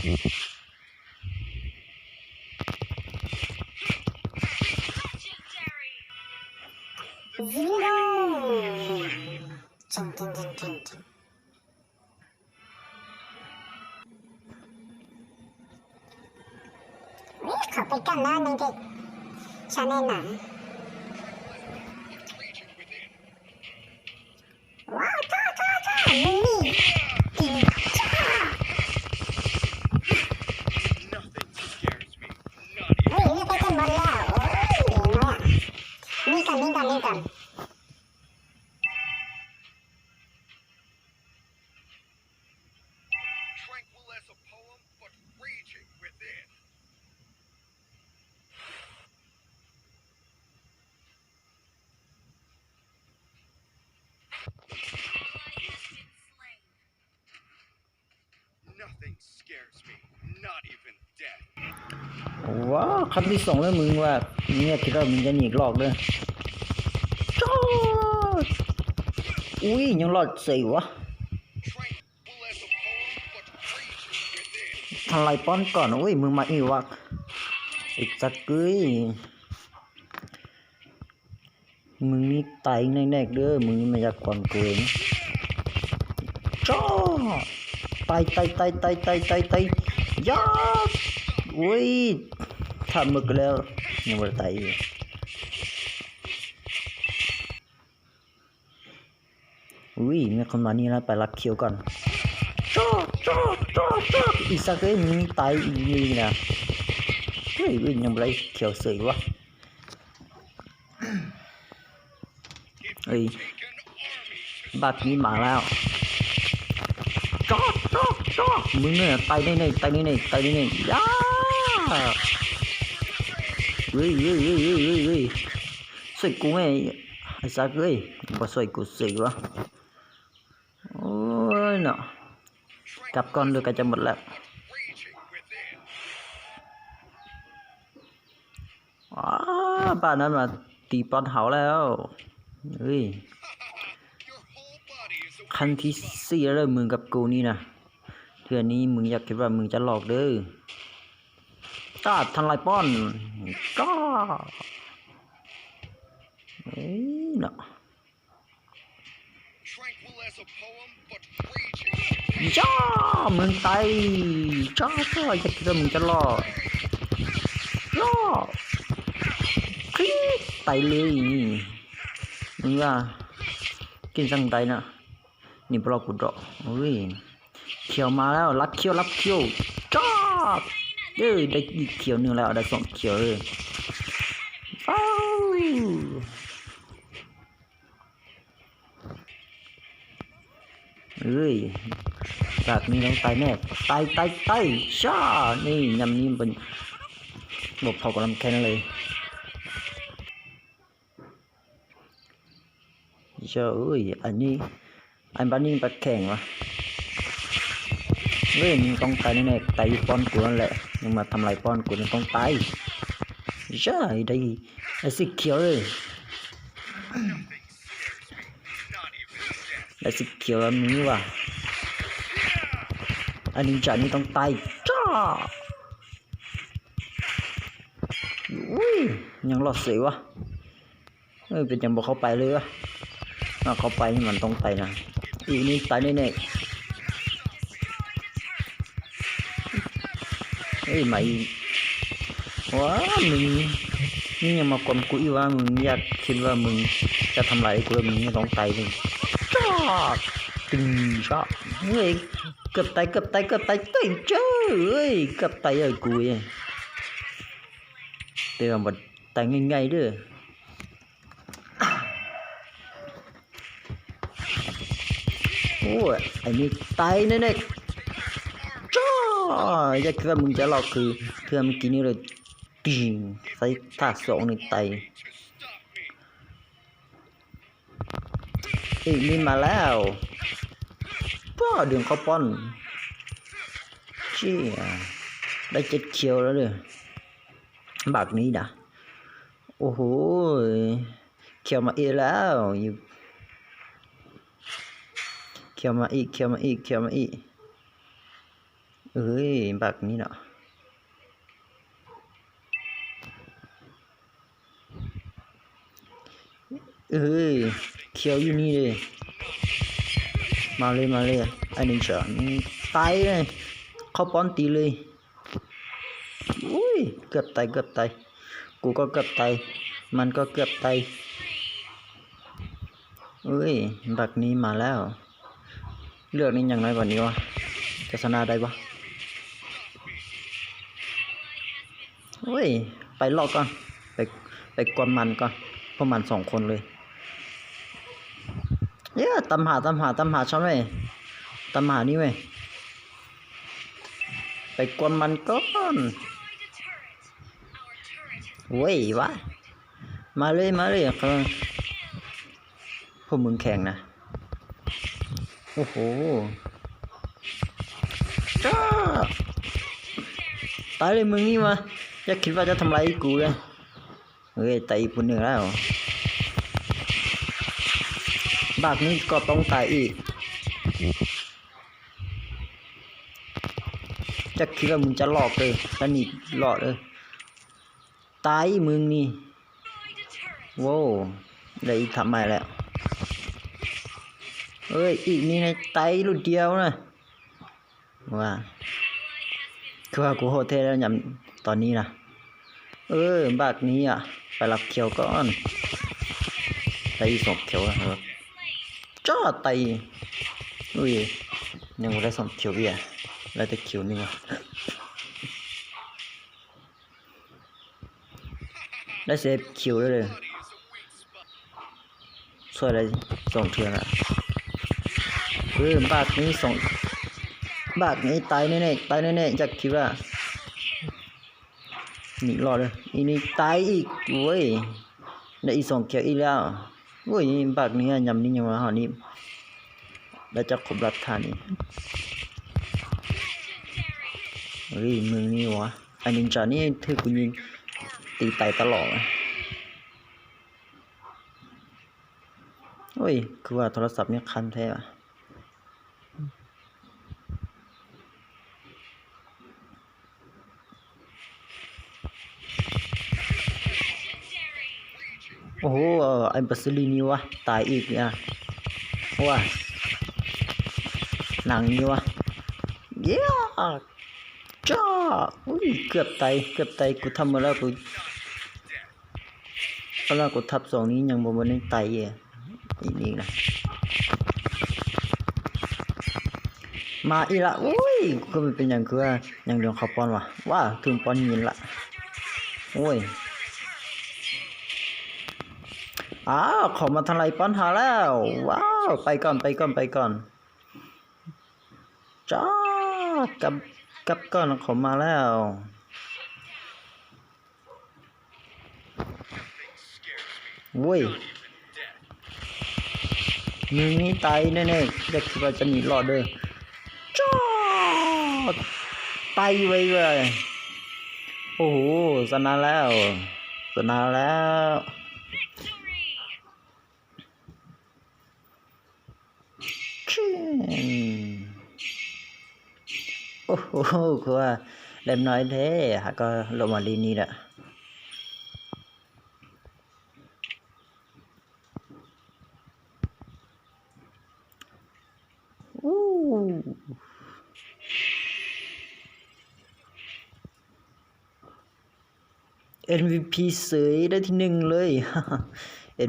Legendary. Zero. Dun, dun, dun, dun, dun. ເອີ ເຂົ້າໄປກັນນະ ໜຶ່ງເດັກ ຊາແນລໜັງ ວ້າວ ຈ້າ ຈ້າ ຈ້າ ໜຶ່ງນີ້ ຕິງ ຈ້າ Nothing scares me, not even ເຮີ້ຍ ເລືອດໃກ້ຈະໝົດແລ້ວ ໂອ້ຍ ເນາະ ໜີກ່ອນ ໜີກ່ອນ ໜີກ່ອນ. Tranquil as a poem, but raging within. Nothing scares me, not even death. ວ້າວ ຄັ້ງທີສອງແລ້ວ ມຶງວ່າ ເງຍຄິດວ່າມຶງຈະໜີອີກລອກເດີ ຈອດ ອຸ້ຍ ຍັງລອດເສຍຫວະ Tranquil as a poem, but raging within. ທຳລາຍປ້ອມກ່ອນ ໂອ້ຍ ມຶງມາອີກຫວະ ໄອ້ຈັກເອີຍ ມຶງນີ້ຕາຍແນ່ໆເດີ ມຶງນີ້ມາຢາກກວນກູເອງ ຈ້າ ຕາຍ ຕາຍ ຕາຍ ຕາຍ ຢາ ໂອ້ຍ ຖ້າມຶກແລ້ວ ຍັງບໍ່ໄດ້ຕາຍອີກ ອຸ້ຍ ມີຄົນມານີ້ລະ ໄປລັກຄິວກ່ອນ ຈອດ ຈອດ ຈອດ ຈອດ ອີສັກເອີຍ ມີຕາຍອີກນີ້ນະ ເຮີ້ຍ ອຸ້ຍ ຍັງບໍ່ໄດ້ຄິວເສີຍຫວະ ເອີຍ ບັກນີ້ມາແລ້ວ ຈອດ ຈອດ ຈອດ ມຶງເນີ ຕາຍແນ່ໆ ຕາຍແນ່ໆ ຕາຍແນ່ໆ ຢາ ເວີຍ ເວີຍ ເວີຍ ເວີຍ ເວີຍ ເວີຍ ຊ່ວຍກູແດ່ ໄອ້ສັກເອີຍ ບໍ່ຊ່ວຍກູເສີຍຫວະ ໂອ້ຍເນາະ ກັບກ່ອນເລືອດໃກ້ຈະໝົດແລ້ວ ອ້າ ບ້ານນັ້ນມາຕີປ້ອມເຮົາແລ້ວ ເອີຍ ຄັ້ງທີສີ່ແລ້ວເດີ ມຶງກັບກູນີ້ນະ ເທື່ອນີ້ມຶງຢ່າຄິດວ່າມຶງຈະລອດເດີ ກາດທຳລາຍປ້ອມ ກາ ເອີຍເນາະ Tranquil as a poem, but raging. ຢ່າ ມຶງຕາຍ ຈ້າ ຢ່າຄິດວ່າມຶງຈະລອດ ລອດ ຄຣີດ ຕາຍເລີຍ ນີ້ ມຶງວ່າ ກິນຈັ່ງໃດນະ ນີ້ບໍ່ລອດກູດອກ ໂອ້ຍ ຂຽວມາແລ້ວ ລັກຂຽວ ລັກຂຽວ ຈ້າ ເອີ ໄດ້ອີກຂຽວໜຶ່ງແລ້ວ ໄດ້ສອງຂຽວເລີຍ ວ້າວ ເອີຍ ດາບນີ້ຕ້ອງຕາຍແນ່ ຕາຍ ຕາຍ ຕາຍ ຊາ ນີ້ ຍາມນີ້ມັນບໍ່ພໍກຳລັງແຂງເລີຍ ຊາ ເອີຍ ອັນນີ້ ອັນບາດນີ້ບັດແຂງຫວະ ເອີຍ ມັນຕ້ອງຕາຍແນ່ໆ ຕາຍຢູ່ປ້ອມກູນັ້ນແຫຼະ ຍັງມາທຳລາຍປ້ອມກູ ມັນຕ້ອງຕາຍ ຊາ ໄດ້ ໄດ້ສີຂຽວເລີຍ. ໄດ້ສີຂຽວແລ້ວມື້ນີ້ຫວາ ອັນນິນຈານີ້ຕ້ອງຕາຍ ຈ້າ ອຸ້ຍ ຍັງລອດເສຍຫວາ ເອີ ເປັນຫຍັງບໍ່ເຂົ້າໄປເລີຍຫວາ ຖ້າເຂົ້າໄປນີ້ມັນຕ້ອງໄປນະ ອີນີ້ຕາຍແນ່ໆ. ເອີຍ ມາອີກ ວ້າ ມຶງ ມຶງຍັງມາກວມກູອີກຫວາ ມຶງຢາກຄິດວ່າມຶງຈະທຳລາຍກູແລ້ວ ມຶງຍັງຕ້ອງຕາຍເລີຍ ຈ້າ ຕຶງ ຈ້າ ເອີຍ ເກືອບຕາຍ ເກືອບຕາຍ ເກືອບຕາຍ ເອີຍ ເຈົ້າເອີຍ ເກືອບຕາຍເອີຍກູເອີຍ ແຕ່ວ່າບໍ່ຕາຍງ່າຍໆເດີ້. ໂອ້ຍ ອັນນີ້ຕາຍແນ່ໆ ຈ້າ ຢ່າຄິດວ່າມຶງຈະລອດຄືເທື່ອມື້ກີ້ນີ້ເລີຍ ຕິງ ໃສ່ທ່າສອງນີ້ຕາຍ ເອີຍ ມີມາແລ້ວ ປ້າ ດຶງເຂົ້າປ້ອມ ເຈ້ຍ ໄດ້ເຈັດຄຽວແລ້ວເດີ້ ບັກນີ້ນະ ໂອ້ໂຫ ຄຽວມາອີກແລ້ວ ຢູ່ ຄຽວມາອີກ ຄຽວມາອີກ ຄຽວມາອີກ ເອີຍ ບັກນີ້ເນາະ ເອີຍ ຂຽວຢູ່ນີ້ເດ້ ມາເລີຍ ມາເລີຍ ໄອ້ນິນຈາ ຕາຍເລີຍ ເຂົ້າປ້ອມຕີເລີຍ. ໂອ້ຍ ເກືອບຕາຍ ເກືອບຕາຍ ກູກໍເກືອບຕາຍ ມັນກໍເກືອບຕາຍ. ເອີຍ ບັກນີ້ມາແລ້ວ ເລືອກນີ້ຍັງໜ້ອຍກວ່ານີ້ວະ ຈະຊະນະໄດ້ບໍ່? ໂອ້ຍ ໄປລອກກ່ອນ ໄປ ໄປກວນມັນກ່ອນ ພວກມັນສອງຄົນເລີຍ. ເອີ ຕາມຫາ ຕາມຫາ ຕາມຫາຊໍ້າເວີຍ ຕາມຫານີ້ເວີຍ ໄປກວນມັນກ່ອນ. ໂອ້ຍ ວະ ມາເລີຍ ມາເລີຍ ເຂົາ ພວກມຶງແຂງນະ ໂອ້ໂຫ ຈ້າ ຕາຍເລີຍມຶງນີ້ວະ ຢ່າຄິດວ່າຈະທຳລາຍກູເລີຍ. ເອີຍ ຕາຍອີກຜູ້ໜຶ່ງແລ້ວ ບັກນີ້ກໍຕ້ອງຕາຍອີກ. ຈັກຄິດວ່າມຶງຈະລອດເດີ ລະໜີລອດເດີ ຕາຍມຶງນີ້. ໂວ້ ໄດ້ອີກທັບໃໝ່ແລ້ວ ເອີຍ ອີກນີ້ນະ ຕາຍລູກດຽວນະ ວ່າ ຄືວ່າກູໂຫດແທ້ແລ້ວຍາມຕອນນີ້ນະ. ເອີ ບັກນີ້ອະ ໄປລັກຂຽວກ່ອນ ໄດ້ອີກສອງຂຽວແລ້ວ ຈ້າ ຕາຍ. ອຸ້ຍ ຍັງບໍ່ໄດ້ສອງຂຽວເບຍ ໄດ້ແຕ່ຂຽວໜຶ່ງວະ ໄດ້ເຊຟຂຽວເລີຍ. ຊ່ວຍໄດ້ສອງເທື່ອລະ ເອີ ບາດນີ້ສອງ ບາດນີ້ຕາຍແນ່ໆ ຕາຍແນ່ໆ ຢາກຄິດວ່າ ນີ້ລອດເດີ ອີນີ້ຕາຍອີກ. ໂອ້ຍ ໄດ້ອີກສອງຂຽວອີກແລ້ວ. ໂອ້ຍ ບາດນີ້ຍາມນີ້ຍັງວ່າເຮົານີ້ ແລ້ວຈະຄົບລັດທ່ານີ້. ເຮີ້ຍ ມຶງນີ້ຫວາ ໄອ້ນິນຈານີ້ຖືກກູຍິງຕີຕາຍຕະຫຼອດ. ໂອ້ຍ ຄືວ່າໂທລະສັບນີ້ຄັນແທ້ຫວາ. ໂອ້ໂຫ ໄອ້ບັດສະລີນີ້ຫວາ ຕາຍອີກນະ ຫວາ ໜັງນີ້ຫວາ. ເຢ້ ຈ້າ ອຸ້ຍ ເກືອບຕາຍ ເກືອບຕາຍ ກູທັບໝົດແລ້ວ ກູ ຕອນແລກກູທັບສອງນີ້ຍັງບໍ່ ບໍ່ໄດ້ໄຕເອີ ອີກນີ້ນະ ມາອີກລະ. ໂອ້ຍ ຄືມັນເປັນຫຍັງ ຄືວ່າຍັງດວງເຂົ້າປ້ອນຫວາ. ວ້າ ຖືກປ້ອນຍິງລະ. ໂອ້ຍ ອ້າວ ເຂົ້າມາທາງໄລປ້ອນຫາແລ້ວ. ວ້າວ ໄປກ່ອນ ໄປກ່ອນ ໄປກ່ອນ ຈ້າ ກັບ ກັບກ່ອນ ເຂົ້າມາແລ້ວ. ໂອ້ຍ ມຶງນີ້ຕາຍແນ່ໆ ຢ່າຄິດວ່າຈະໜີລອດເດີ. ຈ້າ ຕາຍໄວໆ. ໂອ້ໂຫ ຊະນະແລ້ວ ຊະນະແລ້ວ. ໂອ້ໂຫ ຄືວ່າແຫຼມນ້ອຍແທ້ ຫາກໍລົງມາຫຼິ້ນນີ້ລະ. ໂອ້ ເອັມວີພີເສີຍ ໄດ້ທີໜຶ່ງເລີຍ.